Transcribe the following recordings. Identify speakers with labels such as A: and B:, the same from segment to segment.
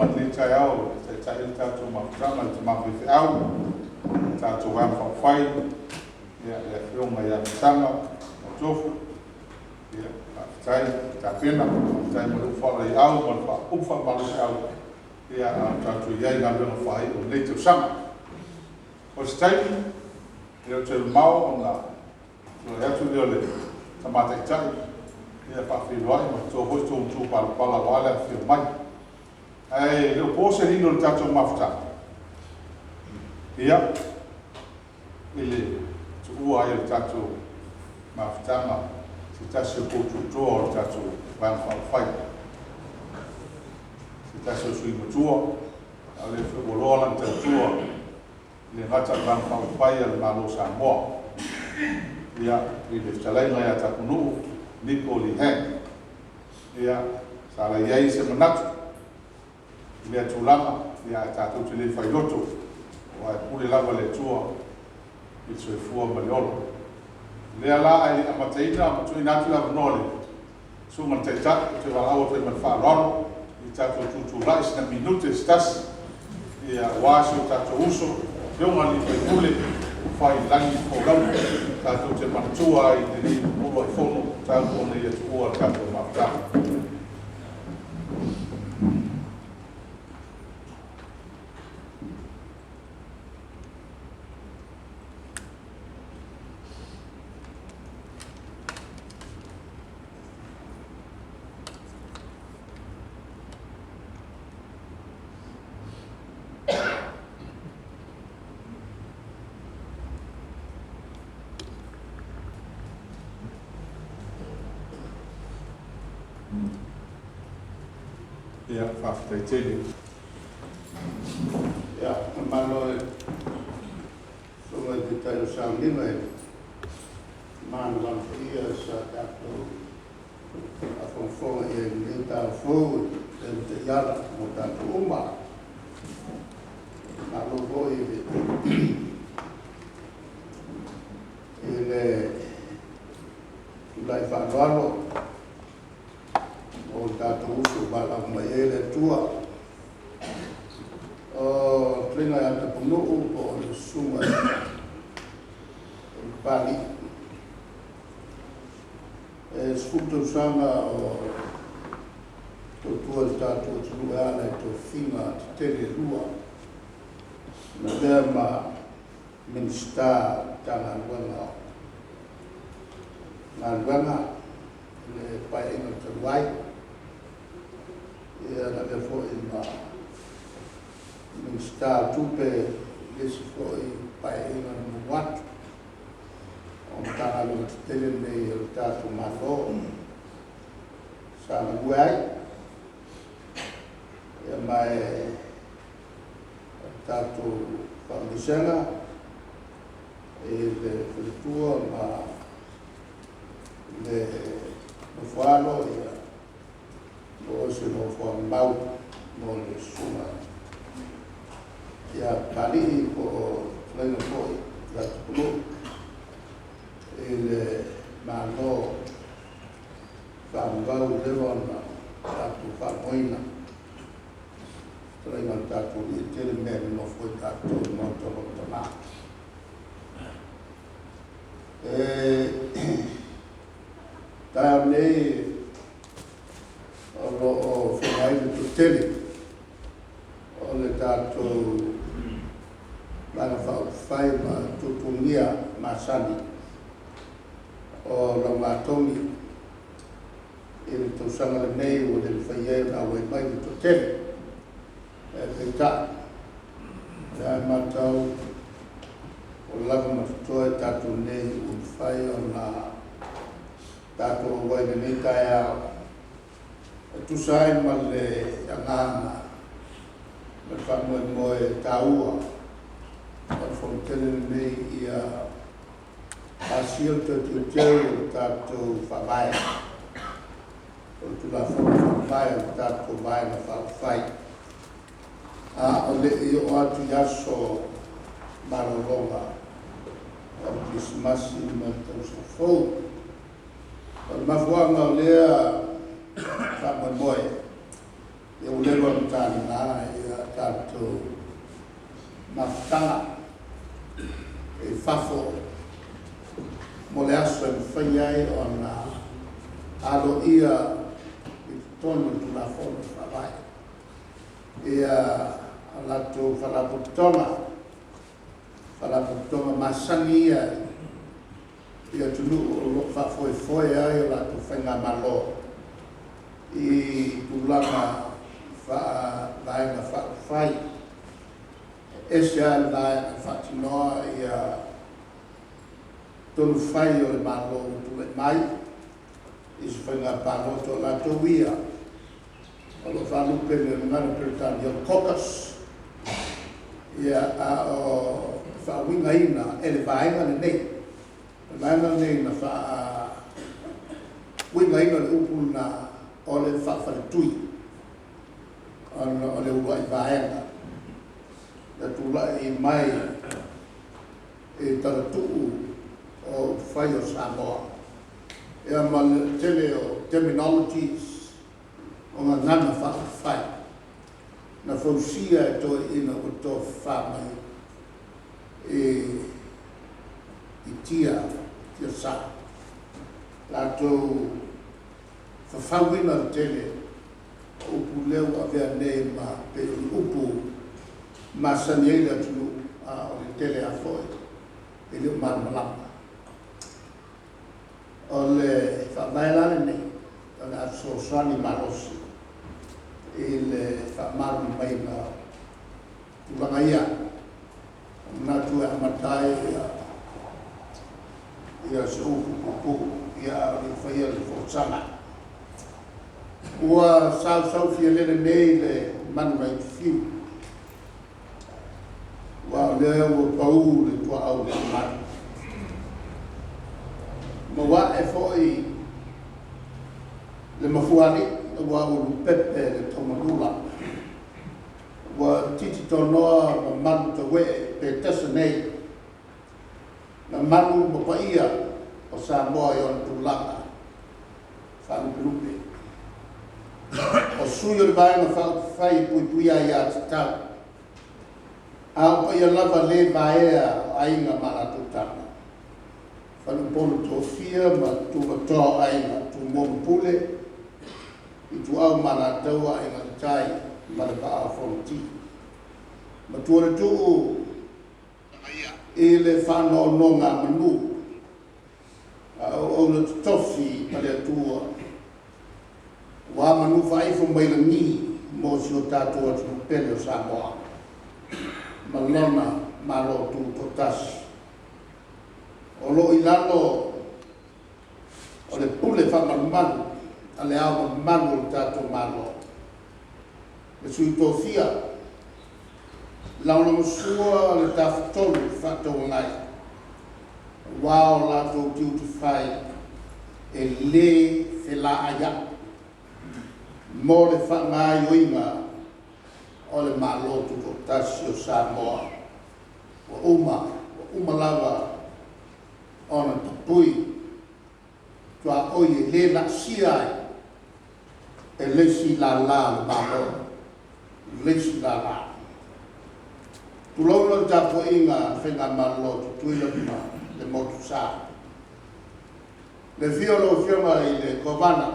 A: Afioga i lenei taeao e taitai ai le tatou mafutaga, le Tama Faifeau, le tatou Vaega Faaupufai, le Afioga ia Masaga Mautofu. Faafetai tapena, faafetai mo le faalaeiau ma le upu faamalosiau a o tatou i ai i galuega faaiu o lenei tausaga. O se taimi, e le o toe mamao ona tulai atu lea o le Tama Taitai e faafeiloai ma toto foi se tou matupalapala aua le afifio mai. Ae le o po se lilo i le tatou mafutaga, ia, i le tuua ai o le tatou mafutaga e se tasi o poututoa o le tatou Vaega Faaupufai, se tasi o sui usufono matua, a o lea foi ua loa lana tautua e le gata i le Vaega Faaupufai a o le Malo o Samoa, ia, i le fetalaiga ia Tapunuu Niko Lee Hang. Ia, sa i ai se manatu i lea tulaga, ae tatou te le failoto aua e pule lava le Atua i le soifua ma le ola. O lea la ae le i amataina ma tuuina atu le avanoa i le Susuga i le Taitai, ou te valaau atu ai ma le faaaloalo ia tatou tutulai sina minute se tasi aua si o tatou uso, le Afioga i le sui usufono o Faiilagi le folauga, tatou te manatua ai i lenei uluai fono talu ona ia tuua le tatou mafutaga. Ia, faafetai tele.
B: Ia, faamalo i le Susuga i le Taitai o Sauniga i le manavanava foi sa tatou faafogafoga i ai i lenei taeao fou e pei ona taiala mo tatou uma. Malo foi i le tulai faaaloalo o le tatou uso ua valaau mai i ai le Atua. O le fetalaiga ia Tapunuu po o le Susuga ia Papalii, e 10 tausaga o tautua i le tatou atunuu e ala i tofiga tetele e lua, na avea ma Minisita o Matagaluega o Galuega i le Paeaiga talu ai, ia na avea foi ma Minisita o Tupe i le isi foi Paeaiga na muamua atu. O Matagaluega tetele nei a le tatou Malo sa galue ai. Ia ma o le tatou faamaisega i le faletua ma le nofo-a-alo, ia maua se nofoaga mau mo le Susuga ia Papalii po o le fetalaiga foi ia Tapunuu i le Malo faavavau ua leva ona tatou faalogoina. Le fetalaiga i le tatou Alii, e tele mea e nonofo ai tatou i le maota o lona Tama. Taeao nei o lo o feagai le toatele o le tatou Vaega Faaupufai ma tuatuagia masani o laugatogi i le tausaga lenei ua le mafai ai ona auai mai le toatele. Ae peitai, o lea e matau ua lava ma totoe tatou nei ua mafai ona tatou auai i lenei taeao e tusa ai ma le agaga ma le faamoemoe taua o le Fonotele lenei ia pasia le toe teuteu o le tatou Faavae, o le Tulafono Faavae o le tatou Vaega Faaupufai, a o le i oo atu i aso malologa o le Kerisimasi ma le Tausaga Fou. O le mafuaaga o lea faamoemoe, Ia ua leva ona talina ia tatou mafutaga i fafo mo le aso e mafai ai ona aloaia i totonu o le Tulafono Faavae ia a latou faalapotopotoga masani ia i atunuu o lo o faafoefoe ai o latou faigamalo i tulaga faa-vaega faaupufai. E ese lava le vaega e faatinoa ia tonu fai o le Malo ua tulai mai i se faiga palota o latou ia o lo o faalupe i le gagana Peretania o le caucus, ia a o faauigaina e le vaega lenei. O le vaega lenei na faauigaina le upu lena o le faafaletui, ona o le uluai vaega na tulai mai i talatuu o upufai o Samoa, ia ma le tele o terminologies o gagana faaupufai na fausia e toeaiina ua tofafa mai i tiasa, latou fafauina le tele o upu lea ua avea nei ma pei o ni upu masani ai le atunuu, a o le tele lava foi e le o malamalama. O le faavae la lenei o le a fesoasoani malosi i le faamalamalamaina o tulaga ia. O manatu e amata ai ia se upu puupuu a o le i faia le folasaga. Ua sausaufialele nei le manu nai Utufiu, aua o lea ua pau le tuaau malumalu, ma ua ae foi le mafuaalii aua ua lupepe le taumanula, ua titi tonoa ma malu tauee pe tasa nei mamalu ma paia o Samoa i ona tulaga faalupelupe. O sui o le Vaega Faaupufai e Puipuia Aia Tatau, a o paia lava le vaea o Aiga ma latou Tama, Faleupolu Tofia ma Tulatoa o Aiga, Tumua ma Pule, Ituau ma Alataua, Aiga i le Tai ma le Vaa o Fonoti. Matua le tuu i le faanonogamanu a o auauna totofi a le Atua, ua manu faaifo mai lagi mo si o tatou atunuu pele o Samoa ma lona Malo Tutoatasi. O lo o i lalo o le pule faamalumalu a le Ao Mamalu o le tatou Malo, le Sui Tofia, lagolagosua le Tafatolu Fefaatauagai, aua o latou tiute fai e lē felaaiai mo le faagaoioiga o le Malo Tutoatasi o Samoa. Ua uma lava ona tapui tuaoi e le laasia ai e le isi lala o le Malo, le isi lala. Tulouna le tapuaiga a le Faigamalo Tutuila ma le Motusa. Le afio o lau Afioga i le Kovana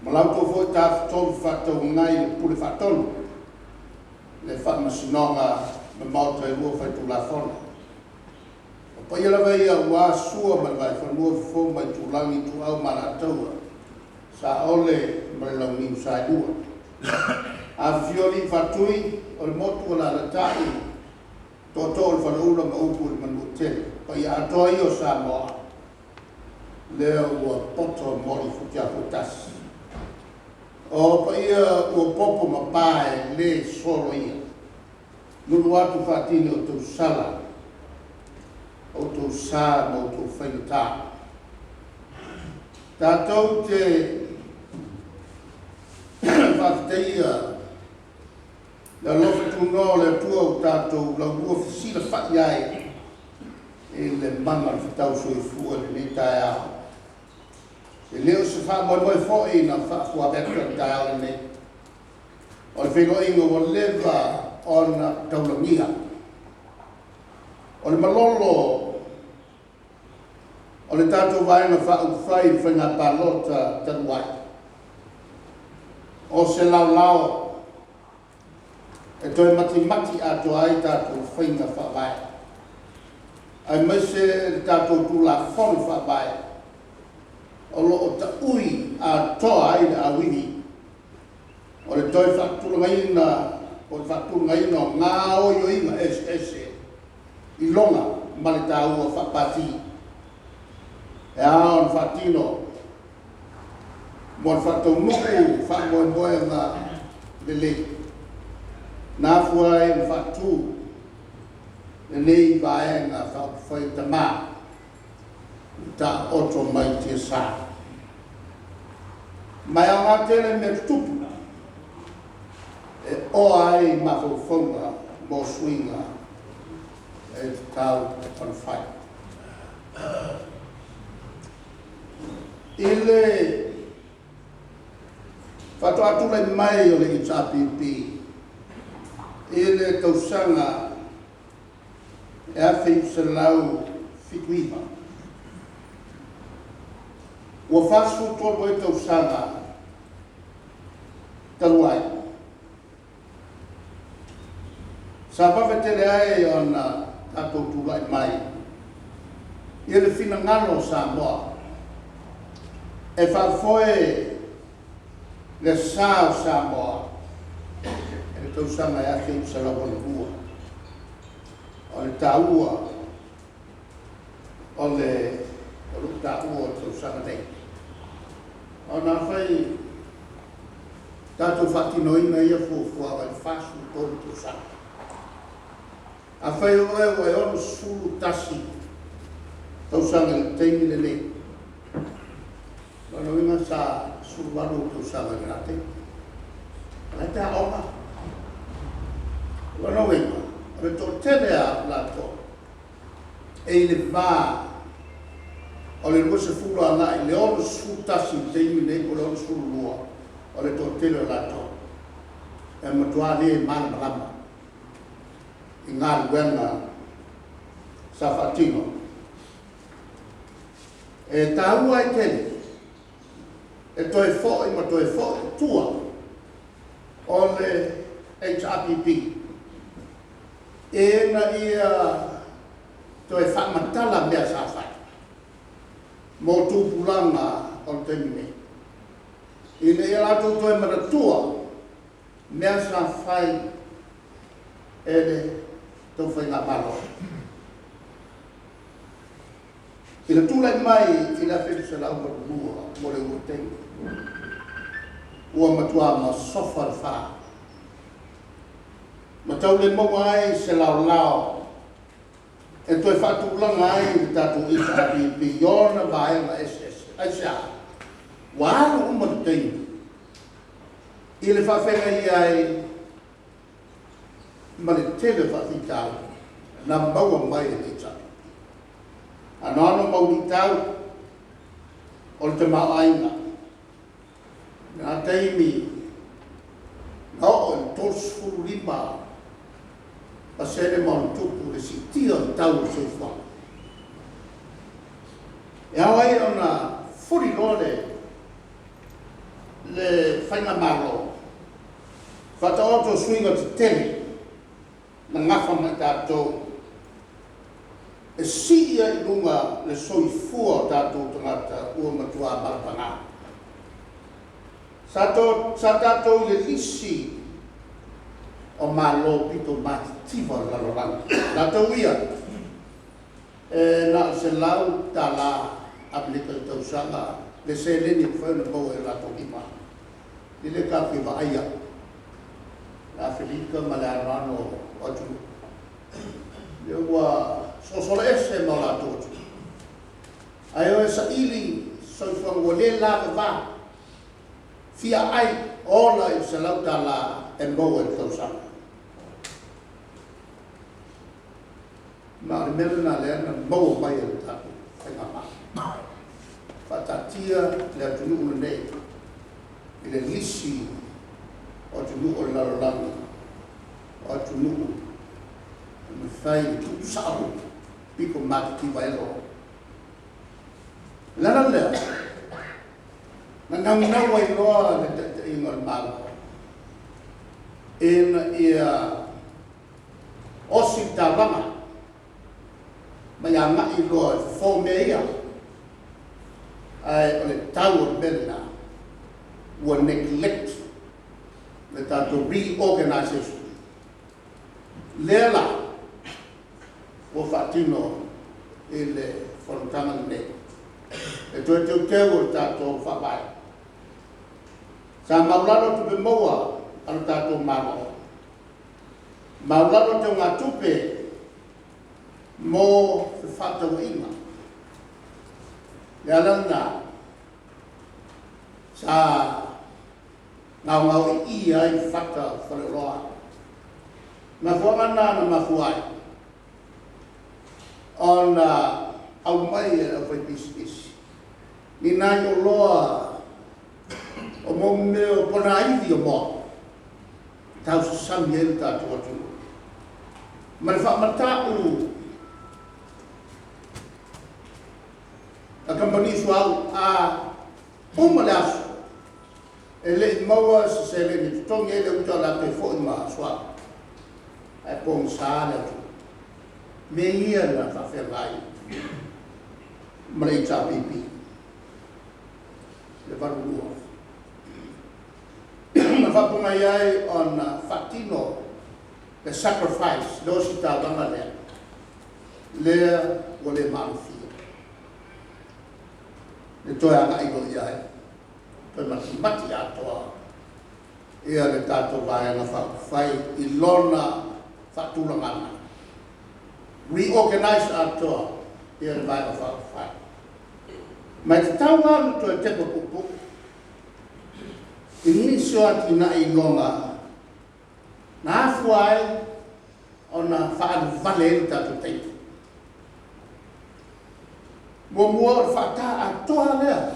B: ma la outou foi Tafatolu Fefaatauagai i le Pule Faatonu, le Faamasinoga ma Maota e Lua Faitulafono. O paia lava ia aua Sua ma le Vaifanua, Fofo ma Aitulagi, Ituau ma Alataua, Saole ma le Launiu Saelua. Afifio alii Faatui o le motu, alaalatai tootoo o le Faleula ma upu i le Manuatele. Paia atoa ia o Samoa, lea ua poto moli futiafu e tasi. O paia ua popo ma pae le soloia, lulu atu faatini o tausala, outou sa ma outou faigata. Tatou te faafetaia le alofa tunoa o le Atua ua tatou laulua fesilafai ai i le mana o le fetau soifua i lenei taeao. E le o se faamoemoe foi na faafuaveta i le taeao lenei, o le feiloaiga ua leva ona taulagia. O le malolo o le tatou Vaega Faaupufai i le Faiga Palota talu ai, o se laolao e toe matimati atoa ai tatou faiga faavae, aemaise le tatou Tulafono Faavae o lo o taui atoa ai le auivi o le toe faatulagaina po o le faatulagaina o gaoioiga eseese i lona ma le taua faapati e ao ona faatino mo le faataunuu faamoemoega lelei na afua ai ona faatu lenei Vaega Faaupufai Tama na taooto mai tiasa. Ma e aoga tele mea tutupu e oa ai mafaufauga mo suiga e tatau ona fai. I le faatoa tulai mai o le HRPP i le tausaga e 1979, ua 43 ai tausaga talu ai, sa vave tele ai ona tatou tulai mai i le finagalo o Samoa e faafoe le sa o Samoa i le tausaga e 1982. O le taua o lou taua o le tausaga nei, ona afai tatou faatinoina ia fuafuaga i le 43 tausaga, afai o oe ua e 61 tausaga i le taimi lenei, lona uiga sa 18 ou tausaga i lena taimi, o la e te aoga. Lona uiga, o le toatele lava o latou e i le va o le 20 agai i le 61 i le taimi lenei po o le 62, o le toatele o latou e matua le malamalama i galuega sa faatino. E taua ai tele e toe foi ma toe foi i tua o le HRPP ina ia toe faamatala mea sa fai mo tupulaga o le taimi nei, ina ia latou toe manatua mea sa fai e le tou faigamalo. I le tulai mai i le 1982 mo le uluai taimi, ua matua masofa le fa, ma tau le maua ai se laolao e toe faatulaga ai le tatou HRPP i ona vaega eseese. Aisea? Ua alu uma le taimi i le faafeagai ai ma le tele o faafitauli na maua mai e le HRPP. Anoano mau luitau o le tamaoaiga, lena taimi na oo i le 35% ma ona tupu le siitia o le tau o le soifuaga. E ao ai ona fuli loa le faigamalo, faataoto suiga tetele na gafa ma i tatou e sii ai i luga le soifua o tatou tagata ua matua malapagā. Sa tatou i le lisi o malo pito matitiva o le lalolagi. Latou ia, e na o le $100 Amerika i le tausaga le seleni e mafai ona maua e latou lima. E le tatou te vaaia le Aferika ma le anoano o atunuu. Lea ua sosola ese ma o latou atunuu. Ae o e saili soifuaga ua le lavava, fia ai ola i le $100 e maua i le tausaga. Ma o le mea lena lea na maua mai e le tatou faigamalo. Faataatia le atunuu lenei i le lisi o atunuu o le lalolagi, o atunuu e mafai ona tuusao pito matitiva ai loa. O le ala lea, na naunau ai loa le taitaiga o le Malo ina ia osi le taulaga ma ia agai loa e fofo mea ia, ae o le tau o le mea lena, ua neglect le tatou reorganization. Lea la ua faatino i le fonotaga lenei, le toe teuteu o le tatou Faavae. Sa maualalo tupe maua a le tatou Malo, maualalo teugatupe mo fefaatauaiga. O le ala lena sa gaogaoiia ai fata o faleoloa. O mafuaaga na na mafua ai ona aumai e le aufaipisinisi ni nai oloa o mea o ponaivi o moa e tausasami ai le tatou atunuu ma le faamata'u a kamupani suauu. A uma le aso e le i maua se seleni e totogi ai le uta, o le a toe foi ma suauu, ae pogisa le atunuu. Mea ia na faafeagai ma le HRPP le 82 na faapogai ai ona faatino le sacrifice, le ositaulaga lea, lea ua le maalofia le toe agai loa i ai, toe matimati atoa ia le tatou Vaega Faaupufai i lona faatulagaga, reorganize atoa ia le Vaega Faaupufai. Ma e tatau lava ona toe tepa puupuu i nisi o atinae iloga na afua ai ona faaaluvale ai le tatou taimi. Muamua, o le faata atoa lea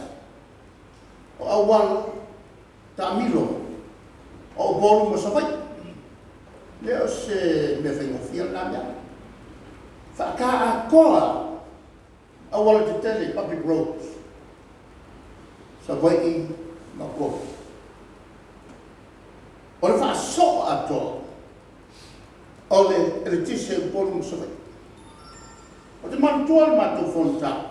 B: o auala taamilo o Upolu ma Savaii. E le o se mea faigofie lena mea. Faata atoa auala tetele, public roads, Savaii ma Upolu. O le faasoo atoa o le eletise i Upolu ma Savaii. Ou te manatua le matou fonotaga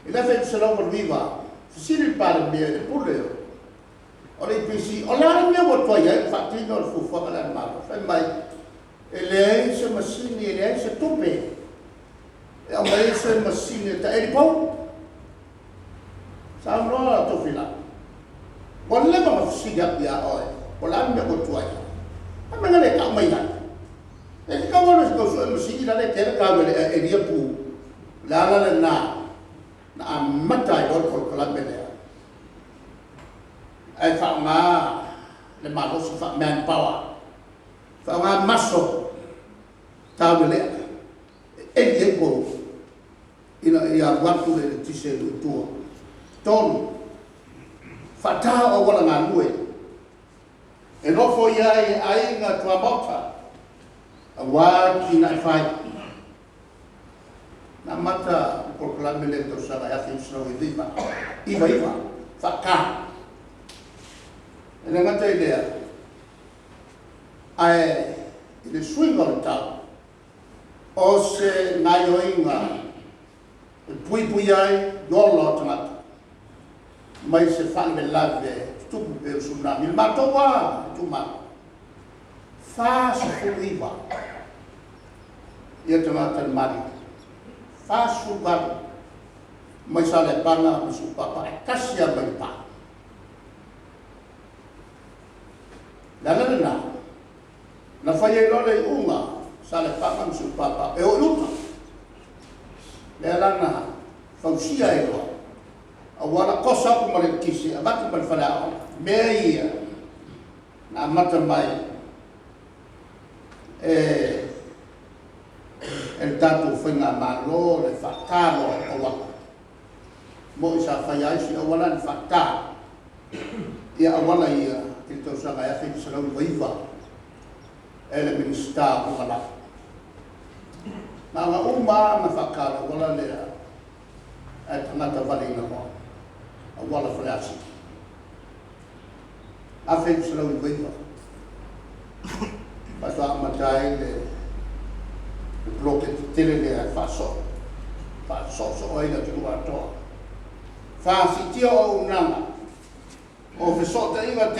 B: i le 1989, fesili le Palemia i le Pule o le EPC, o le a le mea ua tuai ai ona faatino le fuafuaga lea a le Malo? Fai mai, e leai se masini, e leai se tupe e aumai ai se masini e taeli pou. Saunoa Tofilau, ua leva ona fesili atu ia oe, po o le a le mea ua tuai ai? Fai mai na le tau mai ai. E tatau ona tau sue masini la e tele tau e le elia pu. O le ala lena na amata ai loa le polokalame lea. Ae faaaoga le malosi faa-manpower, faaaoga maso taulelea e eli ai pou ina ia alu atu le eletise i nuu i tua. Tolu, faata o auala galue e nofoia ai e aiga tuamaota aua atinae fai. Na amata le polokalame lea i le tausaga e 1999, faata. E le gata i lea, ae i le suiga o le tau, o se gaoioiga e puipuia ai le ola o tagata mai se faalavelave tutupu pei o le tsunami. I le matou lava itumalo, 49 ia tagata na maliliu, 48 mai Saleapaga ma Siupapa, e tasi lava mai Lepa. O le ala lena, na fai ai loa le iuga, Saleapaga ma Siupapa e o i uta. Lea la na fausia ai loa auala, toso atu ma le eletise, avatu ma le faleaoga. Mea ia na amata mai e le tatou Faigamalo le faata loa o auala. Mo'i sa faia ai si auala na fa'atā ia auala ia i le tausaga e 1999 e le Minisita o Luga Lau. Na ona uma lava ona fa'atā le auala lea ae tagata vale i lalo auala Faleasiu 1999 faatoa amata ai le poloketi tele lea e fa'asoo fa'asoosoo ai le atunuu atoa. Fa'asi'itia o auaunaga o feso'ota'iga.